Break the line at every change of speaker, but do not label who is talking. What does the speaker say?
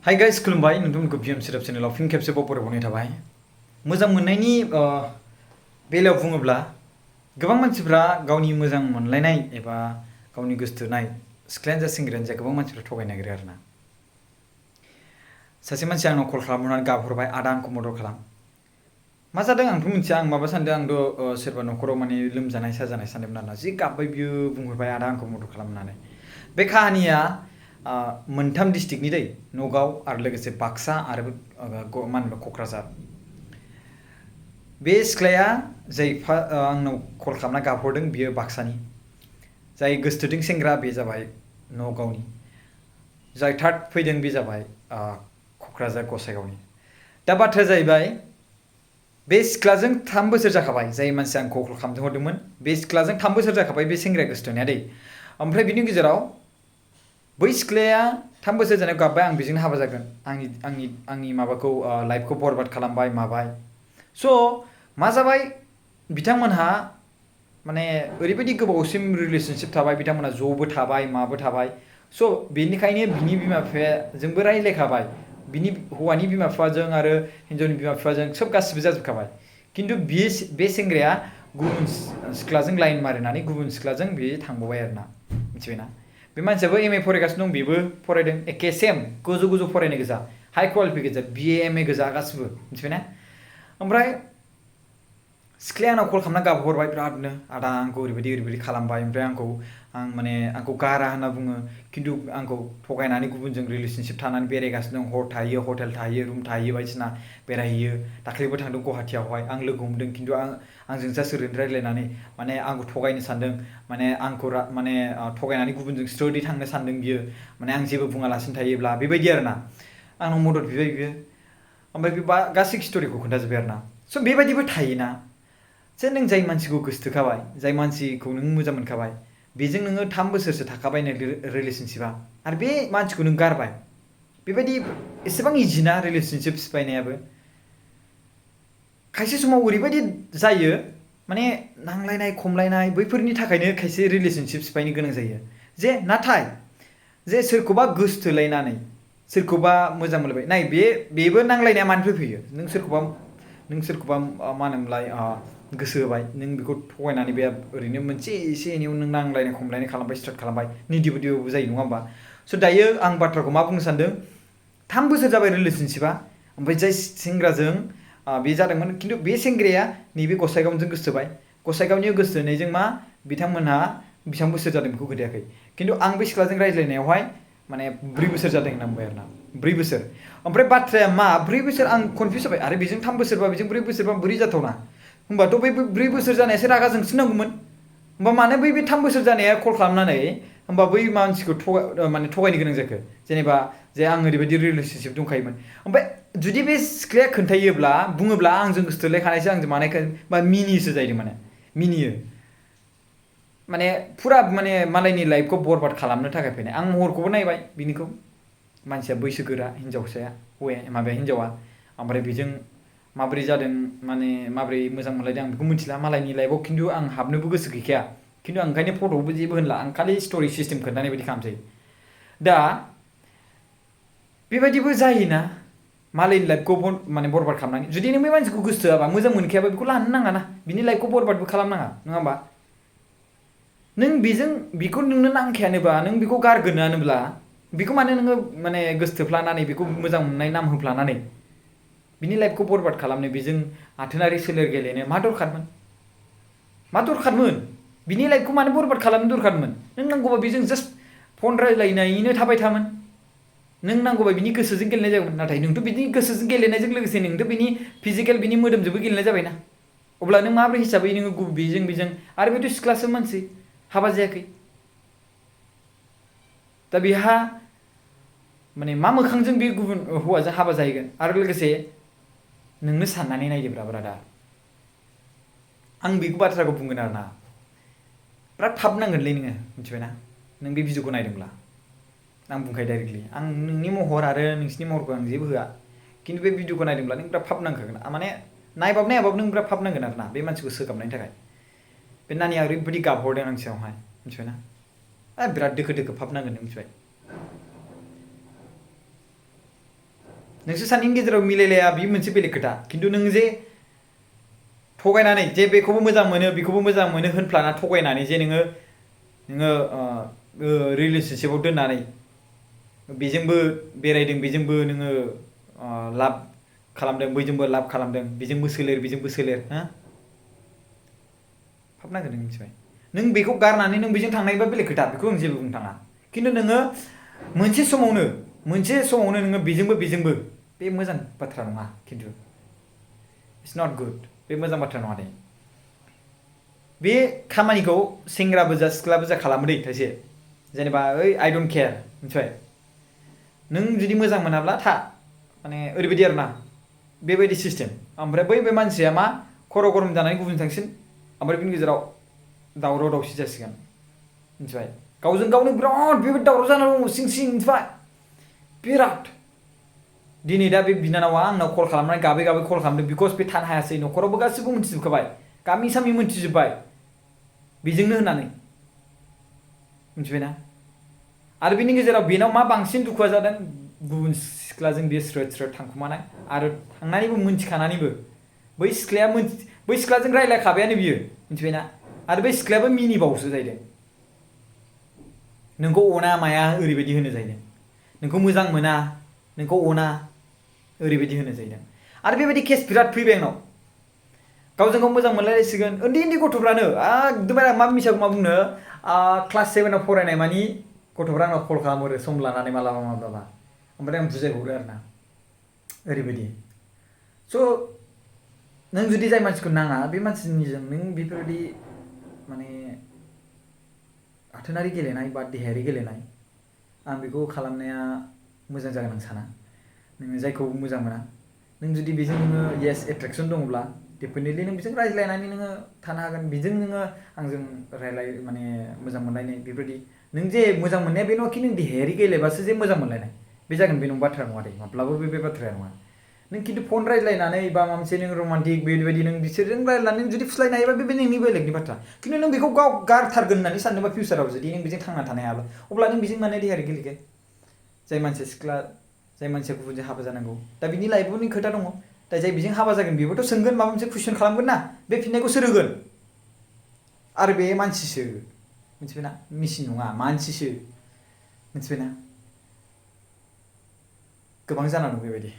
Hi guys खुलुमबाय नोंथांमोनखौ BM setup चेनेलाव फिन खेबसेबाव बरायबावनाय थाबाय। मोजां मोननायनि बेलायाव बुङोब्ला गोबां मानसिफ्रा गावनि मोजां मोनलायनाय एबा गावनि गोसोथोनाय सिख्लायानो जा सेंग्रायानो जा गोबां मानसिफ्रा थगायनो नागिरो आरोना। सासे मानसिया आंनाव कल खालामनानै गाबहरबाय, आदा आंखौ मदद खालाम। मा जादों आंथ' मिथिया, आं माबा सानदों, आंथ' सोरबा न'खराव माने लोमजानाय साजानाय सानदोंमोन आरोना। जि गाबबाय बियो, बुंहरबाय आदा आंखौ मदद खालाम होननानै। बे काहानिया मोनथाम डिस्ट्रिक्टनि दै, नगाव आरो लोगोसे बाक्सा आरो मा होनो क'क्राझार। बे सिख्लाया जाय आंनाव कल खालामना गाबहरदों बियो बाक्सानि, जाय गोसोथोदों सेंग्रा बे जाबाय नगावनि, जाय थार्ड फैदों बे जाबाय क'क्राझार गसाइगावनि। दा बाथ्राया जाहैबाय बे सिख्लाजों 3 बोसोर जाखाबाय, जाय मानसिया आंखौ कल खालामनो हरदोंमोन बे सिख्लाजों 3 बोसोर जाखाबाय बे सेंग्राया गोसोथोनाया दै। ओमफ्राय बिनि गेजेराव बै सिख्लाया 3 बोसोर जानायाव गाबबाय आं बेजोंनो हाबा जागोन, आंनि माबाखौ लाइफखौ बरबाद खालामबाय माबाय। स' मा जाबाय, बिथांमोनहा माने ओरैबायदि गोबावसिम रिलेशनशिप थाबाय, बिथांमोनहा ज'बो थाबाय माबो थाबाय। स' बेनिखायनो बिनि बिमा बिफाजोंबो रायज्लायखाबाय, बिनि हौवानि बिमा बिफाजों आरो हिन्जावनि बिमा बिफाजों सब गासिबो जाजोबखाबाय। खिन्थु बे सेंग्राया गुबुन सिख्लाजों लाइन मारिनानै गुबुन सिख्लाजों बे थांबावबाय आरोना, मिथिबायना। बे मानसियाबो एम ए फरायगासिनो दं, बेबो फरायदों, एके सेम गोजौ गोजौ फरायनाय गोजा, high qualification BA M A गोजा गासिबो, मिथिबायना। ओमफ्राय सिख्लाया आंनाव कल खालामना गाबहरबाय बिरादनो, आदा आंखौ ओरैबायदि ओरैबायदि खालामबाय, ओमफ्राय आंखौ गारा होनना बुङो, खिन्थु आंखौ थगायनानै गुबुनजों रिलेशनशिप थानानै बेरायगासिनो दं, हर थायो, हटेल थायो, रुम थायो, बायदिसिना बेरायहैयो। दाख्लैबो थांदों गुवाहाटियावहाय, आं लोगो हमदों, खिन्थु आंजों जास्ट ओरैनो रायज्लायनानै माने आंखौ थगायनो सानदों, माने आंखौ माने थगायनानै गुबुनजों स्टोरि थांनो सानदों बियो, माने आं जेबो बुङालासिनो थायोब्ला बेबायदि आरोना। आंनाव मदद बिबाय बियो, ओमफ्राय बे गासै स्ट'रिखौ खोन्थाजोब्बाय आरोना। स' बेबायदिबो थायोना, जे नों जाय मानसिखौ गोसोथोखाबाय, जाय मानसिखौ नों मोजां मोनखाबाय, बेजों नोङो 3 बोसोरसो थाखाबाय रिलेशनशिपआ, आरो बे मानसिखौ नों गारबाय। बेबायदि एसेबां इजि ना रिलेशनशिप सिफायनायाबो। खायसे समाव ओरैबायदि जायो, माने नांलायनाय खमलायनाय बैफोरनि थाखायनो खायसे रिलेशनशिप सिफायनो गोनां जायो। नाथाय जे सोरखौबा गोसोथोलायनानै सोरखौबा मोजां मोनलायबाय, नाय बेबो नांलायनाया मानिफ्राय फैयो, नों सोरखौबा मा होनोमोनलाय गोसो होबाय, नों बेखौ थगायनानै बे ओरैनो मोनसे एसे एनैयाव नों नांलायनाय खमलायनाय खालामबाय, स्टार्ट खालामबाय, निदिबो जायो नङा होमबा। स' दायो आं बाथ्राखौ मा बुंनो सानदों, 3 बोसोर जाबाय रिलेशनशिपआ, ओमफ्राय जाय सेंग्राजों बे जादोंमोन, खिन्थु बे सेंग्राया नैबे गसाइगावजों गोसोथोबाय, गसाइगावनि गोसोथोनायजों मा बिथांमोनहा बेसेबां बोसोर जादों बेखौ खोथायाखै, खिन्थु आं बे सिख्लाजों रायज्लायनायावहाय माने 4 बोसोर जादों होनना बुंबाय आरोना, 4 बोसोर। ओमफ्राय बाथ्राया मा 4 बोसोर, आं कनफिउस जाबाय, आरो बेजों 3 बोसोरबा बेजों 4 बोसोरबा बोरै जाथावना, होमबाथ' बै 4 बोसोर जानायासो रागा जोंसिननांगौमोन। होमबा मानो बै 3 बोसोर जानाया कल खालामनानै होमबा बै मानसिखौ माने थगायनो गोनां जाखो, जेनेबा जे आं ओरैबायदि रिलेशनशिप दंखायोमोन। ओमफ्राय जुदि बे सिख्लाया खोन्थायोब्ला बुङोब्ला आंजों गोसोथोलायखानायसो, आंजों मानायखाय, बा मिनियोसो जाहैदों, माने मिनियो, माने फुरा माने मालायनि लाइफखौ बरबाद खालामनो थाखाय फैनाय। आं महरखौबो नायबाय बिनिखौ, मानसिया बैसोगोरा, हिन्जावसाया हिन्जावा, ओमफ्राय बेजों माबोरै जादों, माने माबोरै मोजां मोनलायदों आं बेखौ मिथिला, मालायनि लाइफआव खिन्थु आं हाबनोबो गोसो गैखाया, खिन्थु आं ओंखायनो फट'बो जेबो होनला, आं खालि स्ट'रि सिस्टेम खोन्थानाय बायदि खालामसै। दा बेबायदिबो जायोना, मालायनि लाइफखौ माने बरबाद खालामनानै, जुदि नों बे मानसिखौ गोसोथोआबा मोजां मोनखायाबा बेखौ लानो नाङा ना, बिनि लाइफखौ बरबादबो खालामनाङा, नङा होमबा। नों बेखौ नोंनो नांखायानोबा, नों बेखौ गारगोनानोब्ला, बेखौ माने नोङो माने गोसोथोफ्लानानै बेखौ मोजां मोननाय नाम होफ्लानानै बिनि लाइफखौ बरबाद खालामनो, बेजों आथोनारि सोलेर गेलेनो मा दरखारमोन, बिनि लाइफखौ मानो बरबाद खालामनो दरखारमोन। नों नांगौबा बेजों जास्ट फन रायज्लायनायैनो थाबाय थामोन, नों नांगौबा बिनि गोसोजों गेलेनाय जागौमोन। नाथाय नोंथ' बिनि गोसोजों गेलेनायजों लोगोसे नोंथ' बिनि फिजिकेल, बिनि मोदोमजोंबो गेलेनाय जाबायना, अब्ला नों माब्रै हिसाबै नोङो बेजों आरो बेथ' सिख्लासो मानसि, हाबा जायाखै। दा बेहा माने मा मोखांजों बे गुबुन हौवाजों हाबा जाहैगोन। आरो लोगोसे नोंनो साननानै नायदोब्रा ब्रादार, आं बेखौ बाथ्राखौ बुंगोन आरोना, बिराद थाब नांगोनलै नोङो, मिथिबायना। नों बे भिडिअखौ नायदोंब्ला आं बुंखायो डाइरेक्टलि, आं नोंनि महर आरो नोंसिनि महरखौ आं जेबो होआ, खिन्थु बे भिडिअखौ नायदोंब्ला नों बिराद फाब नांखागोन, माने नायबाबो नों बिराद फाब नांगोन आरोना, बे मानसिखौ सोगाबनायनि थाखाय। बे नानिया ओरैबायदि गाबहरदों आंनि सायावहाय, मिथिबायना, बिराद दोखो दोखो फाब नांगोन नों, मिथिबाय। नोंसोर सानैनि गेजेराव मिलायलाया बे मोनसे बेलेग खोथा खिन्थु नों जे थगायनानै जे बेखौबो मोजां मोनो बेखौबो मोजां मोनो होनफ्लाना थगायनानै जे नोङो रिलेशनशिपआव दोननानै बेजोंबो बेरायदों बेजोंबो नोङो लाभ खालामदों बैजोंबो लाभ खालामदों बेजोंबो सोलेर हा फाब नांगोन नों मिथिबाय नों बेखौ गारनानै नों बेजों थांनायबा बेलेग खोथा बेखौ आं जेबो बुंनो थाङा खिन्थु नोङो मोनसे समावनो नोङो बेजोंबो बे मोजां बाथ्रा नङा खिन्थु इट्स नट गुड बे मोजां बाथ्रा नङा दे बे खामानिखौ सेंग्राबो जा सिख्लाबो जा खालामो दै खायसे जेनेबा ओइ आइ डन्ट केयार मिथिबाय नों जुदि मोजां मोनाब्ला था माने ओरैबायदि आरोना बेबायदि सिस्टेम ओमफ्राय बे मानसिया मा खर' गरम जानानै गुबुन थांसिन ओमफ्राय बिनि गेजेराव दावराव दावसि जासिगोन मिथिबाय गावजों गावनो बिराद बेबायदि दावराव जानानै दङ सिं मिथिबाय बिराद दिनै दा बे बिनानावा आंनाव कल खालामनानै गाबै कल खालामदों बिकज बे थानो हायासै न'खरावबो गासिबो मिथिजोबखाबाय गामि सामि मिथिजोबबाय बेजोंनो होननानै मिथिबायना आरो बिनि गेजेराव बेनाव मा बांसिन दुखुआ जादों गुबुन सिख्लाजों बियो स्रोद थांखुमानाय आरो थांनानैबो मिथिखानानैबो बै सिख्लाजों रायलायखाबायानो बियो मिथिबायना आरो बै सिख्लायाबो मिनिबावसो जाहैदों नोंखौ अना माया ओरैबायदि होनो जाहैदों नोंखौ मोजां मोना नोंखौ अना ओरैबायदि होनो जाहैदों आरो बेबायदि केस बिराद फैबाय आंनाव गावजों गाव मोजां मोनलायलायसिगोन उन्दै गथ'फ्रानो एकदमबारे मा मिसाखौ मा बुंनो क्लास 7आव फरायनाय मानि गथ'फ्रा आंनाव कल खालामहरो सम लानानै मालाबा ओमफ्राय आं बुजायहरो आरोना ओरैबायदि स' नों जुदि जाय मानसिखौ नाङा बे मानसिनिजों नों बेफोरबायदि माने आथोनारि गेलेनाय बा देहायारि गेलेनाय आं बेखौ खालामनाया मोजां जागोन आं साना नोङो जायखौ मोजां मोना नों जुदि बेजों नोङो येस एट्रेक्सन दङब्ला डेफिनेटलि नों बेजों रायज्लायनानै नोङो थानो हागोन बेजों नोङो आंजों माने मोजां मोनलायनाय बेबायदि नों जे मोजां मोननाया बे नङा कि नों देहायारि गेलेबासो जे मोजां मोनलायनाय बे जागोन बे बाथ्रा नङा दे माब्लाबाबो बे बाथ्राया नङा नों खिन्थु फन रायज्लायनानै बा माबा मोनसे नों रमान्टिक बेबायदि नों बिसोरजों रायज्लायनानै नों जुदि फुस्लायनो हायोबा बे नोंनि बेलेगनि बाथ्रा खिन्थु नों बेखौ गाव गारथारगोन होननानै सानदोंबा फिउचाराव जुदि नों बेजों थांना थानो हायाब्ला अब्ला नों बेजों माने देहायारि गेलेगोन जाय मानसिया गुबुनजों हाबा जानांगौ दा बिनि लाइफआवनि खोथा दङ दा जाय बेजों हाबा जागोन बेबोथ' सोंगोन माबा मोनसे कुइसन खालामगोन ना बे फिननायखौ सोर होगोन आरो बे मानसिसो मिथिबायना मेसिन नङा मानसिसो मिथिबायना गोबां जाना दं बेबायदि